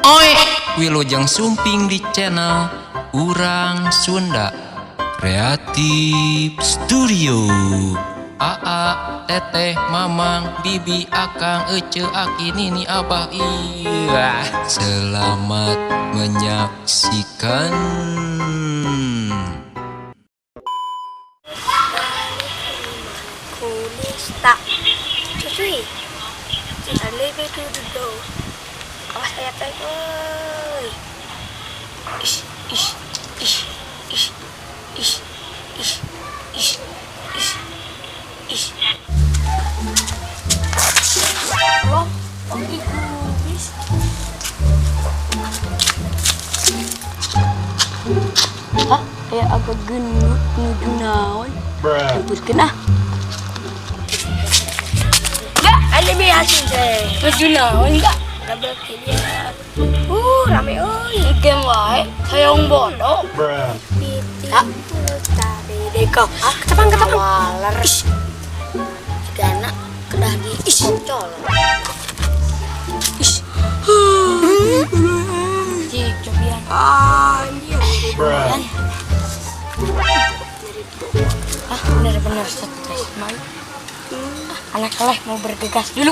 Oi, Wilujeng Sumping di channel Urang Sunda Kreatif Studio. Aa, Teteh, Mamang, Bibi, Akang, Ece, Aki, Nini, Abah, iya. Selamat menyaksikan. Kulista. Cuy, lebih dulu. Awas saya teh, euy. Ih, ih, ih, ih, ih, ih, ih, ih, ih. Loh, oke kubis. Hah, kayak agak gendut nuju naon. Jemputkeun ah. Enggak, ada biasa sih. Nuju naon enggak? Double kill ya. Rame euy. Game wae, hayang bodoh. Tak. Deko. Ah, ketepang ketepang. Waler. Jigana kedah di kocol. Ih. Cik, cobian. Anjir. Ah, bener-bener stres malu. Anak keleh mau bergegas dulu.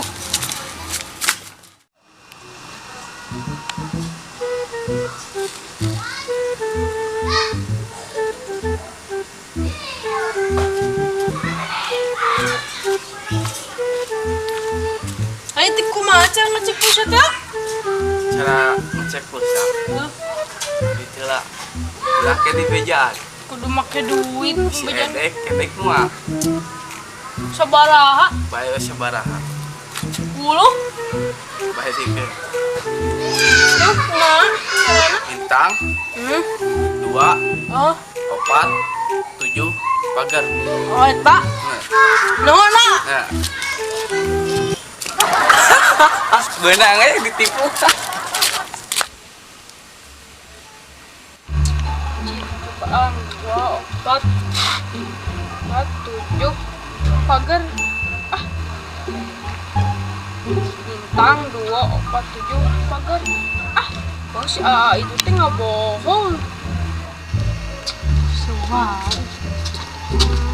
Ayo tik kumaha cara ngecek pulsa teh? Cara ngecek pulsa. Gitu lah. Lake di bejaan. Kudu make duit Si bejaan. edek, edek mah. Sabaraha? Bae sabaraha. 10. Bae sikeun. Tuh kumaha carana? Bintang 2 Oh, 4 7 pagar. oh eta. Nah. Nuhun na. Nah. Beunang aja ditipu. Cobaan 2 4 4 7 pagar. Ah. Bintang 2 4 7 pagar. Ah, bang si AA itu teh nggak bohong. Suar.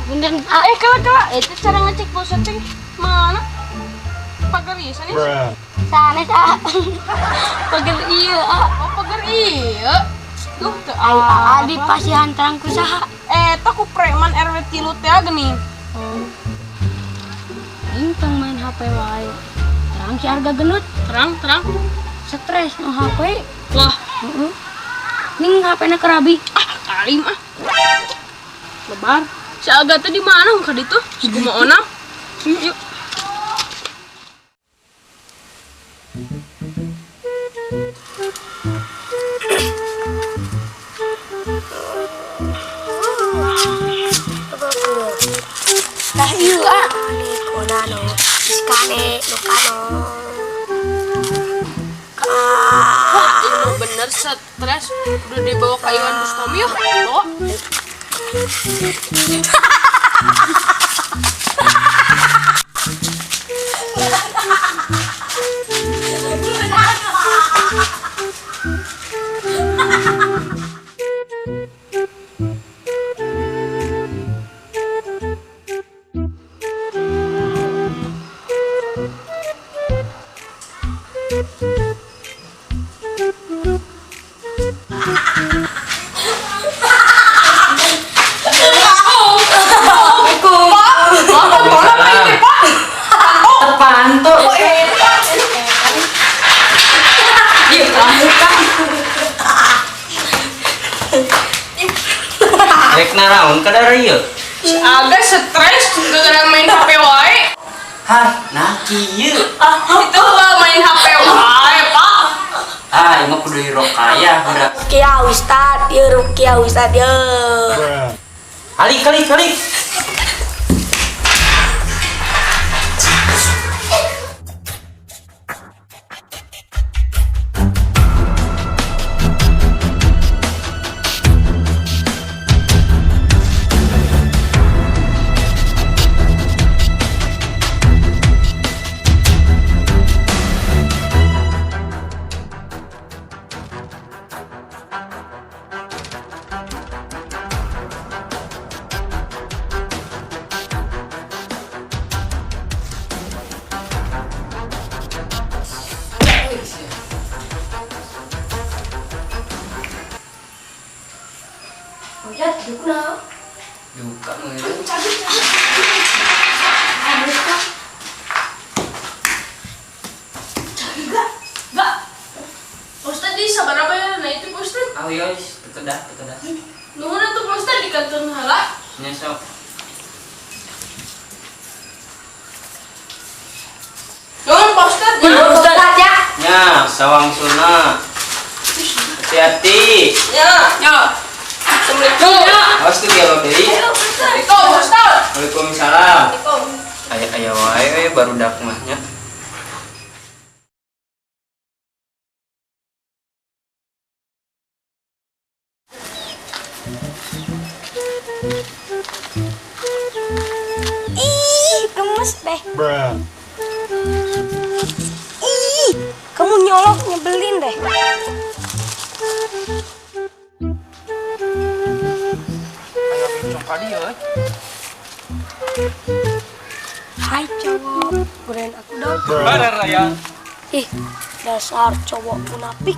Bener. Kala kala, itu cara ngecek pulsa teh mana? Pagar ieu sanes? Sanes ah. Pagar iya ah. Oh, pagar iya. Duh, teu Ai apa. aa di pasihan terang ku saha? Eta ku preman RW 3 teh geuning. Oh. Aing tong main HP wae. Terang si harga gendut, Terang, terang. stres no HP. Wah, Heeh. Ning HP-na kerabi. ah, kalim ah. Lebar. Si Aga teh di mana ka ditu? Si kumaha onam? Yuk. Tah ieu ah. Konano, iskane, nokano. Wah, ini bener stres. Udah dibawa ke Iwan Bustami yuk. Bawa. Terpantu. Rek naraon ka dara ieu? Si Aga stres gara-gara main HP wae. Hah, nah kieu. Itu lah main HP wae, Pak. Ah, ieu mah kudu rokaya budak. Rukia Ustad, ieu Rukia Ustad ieu. Alik alik alik. Gat, kunaon? Duka meureun. Cabut, cabut. Ayo, Kak. Enggak. Enggak. Pak Ustad di sabaraha bayarna itu, Pak Ustad? Ah, yos, teu kedah, teu kedah. Nuhun atuh, Pak Ustad, dikantun heula. Nya, sok. Nuhun, Pak Ustad. Nuhun, Ustad ya. Nya, sawangsulna. Hati-hati. Ya, ya. Assalamualaikum. Ya. Awas tuh dia deui. Ayo, Ustad. Assalamualaikum, Pak Ustad. Waalaikumsalam. Assalamualaikum. Aya aya wae we barudak mah nya. Ih, gemes deh. Ih, kamu nyolok nyebelin deh. Aya bencong ka dieu euy. Hai cowok, godain aku dong. Bener ya. Ih, dasar cowok munafik.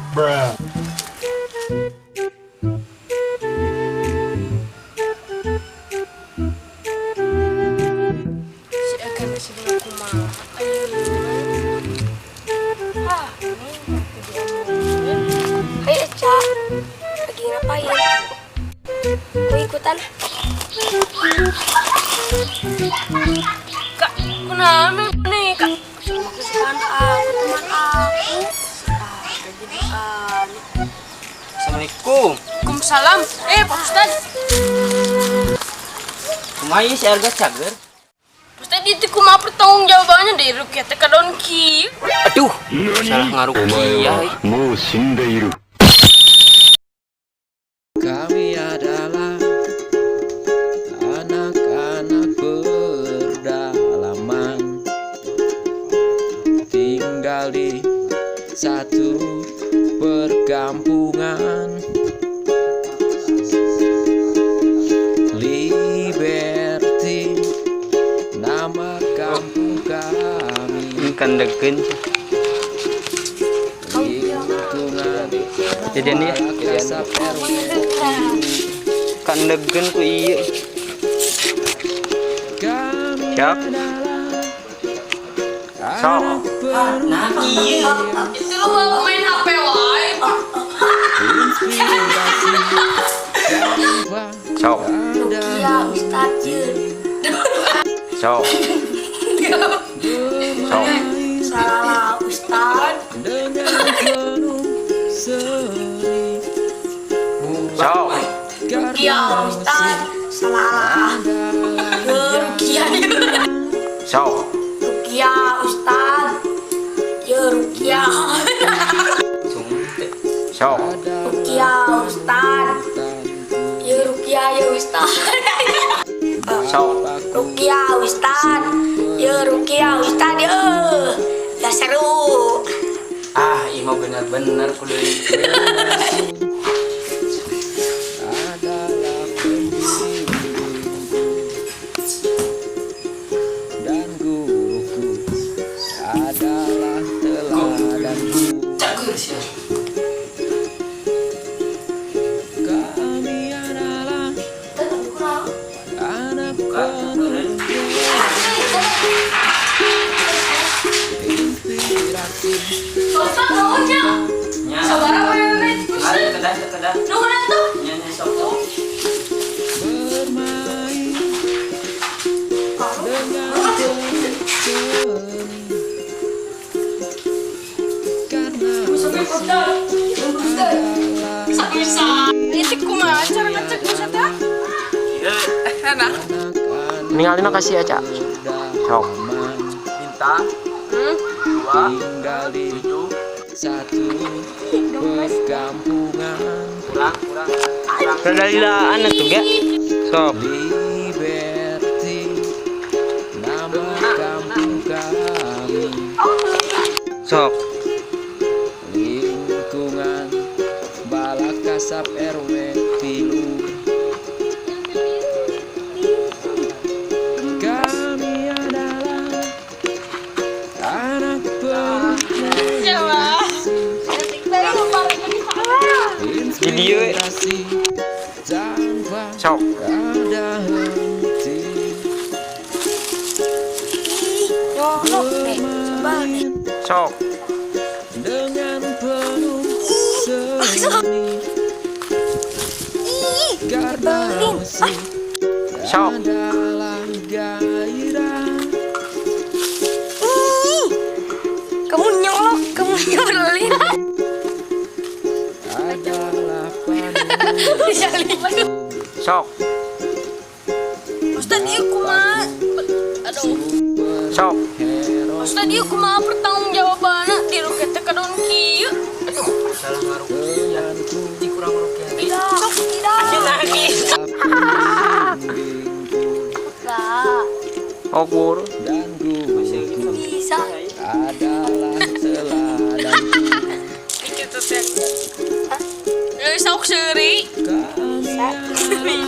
Si akan masih belum kumaha. Ayeuna. Ah, ini aku diomongin. Hai Eca, lagi ngapain? Mau ikutan? Kak, kunaon nih, Kak? Sama kesukaan aku, teman aku. Ah, jadi aneh. Assalamualaikum. Waalaikumsalam. Eh, Pak Ustad. Kumaha ieu si Arga cager? Pak Ustad itu kumaha pertanggungjawabannya dari rukyah teh ka daun kieu. Aduh, salah お前 ngarukiah は euy. もう死んでいる。 Kami adalah anak-anak pedalaman, tinggal di satu perkampungan. Liberty nama kampung kami. Kandegeun. Lingkungan Jadian ya, Kasap RW. Kandegeun ku ieu. Kami Siap. adalah Sok. anak Nah, kieu. Itu lu mau main HP wae. inspirasi tanpa Sok. Rukia Ustad Jun. Sok. Sok. Salah Ustad. dengan penuh seni. Sok. Rukia Ustad. Salah. Rukia. Sok. Rukia Ustad. Ya Rukia. Sok. Rukia Ustad. Ya Rukia ya Ustad. Sok. Rukia Ustad. Ya Rukia Ustad ya. Gak seru. Ah, ieu mah bener-bener kudu. Adalah pembimbingku dan guruku adalah teladanku. Cager sia. Kami adalah anak penuh inspiratif. Pak Ustad nuhun nya. Nya. Sabaraha bayarna itu, Pak Ah, Ustad? teu kedah, teu kedah. Nuhun atuh. Nya nya sok. Bermain dengan penuh seni karena Sampai Pak Ustad. Ustad. Bisa. Itu kumaha cara ngecek Ustad ya? Nah. Ningalina kasih aja. Sok. Bintang dua tinggal di tujuh satu perkampungan. Kurang, kurang, kurang. Kedalilaan atuh ge. Sok. Liberty nama kampung kami. Sok. Lingkungan Balakasap RW 3. Kami adalah anak penuh Jadi, we. inspirasi tanpa Sok. Sok. Ada henti. Ih, nyolok deh. Coba deh. Sok. Dengan penuh seni. Ih, Karena nyebelin. musik Sok. adalah gairah. Ih, kamu nyolok, kamu nyebelin. Adalah panutan. Sok. Ustad, ieu kumaha? Aduh. Sok. Ustad, ieu kumaha pertanggungjawabanna diruket teh kadon kieu? Salah ngarukiah. Di kurang rukiah. Tidak, tidak. Lagi. Enggak. Oh, buru. Dan guruku Bisa. adalah teladanku. Gitu teh. Lu sok seuri. Kami Bisa. Di rumah.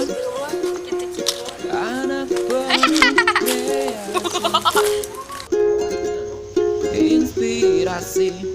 Gitu-gitu. anak penuh kreasi. Inspirasi.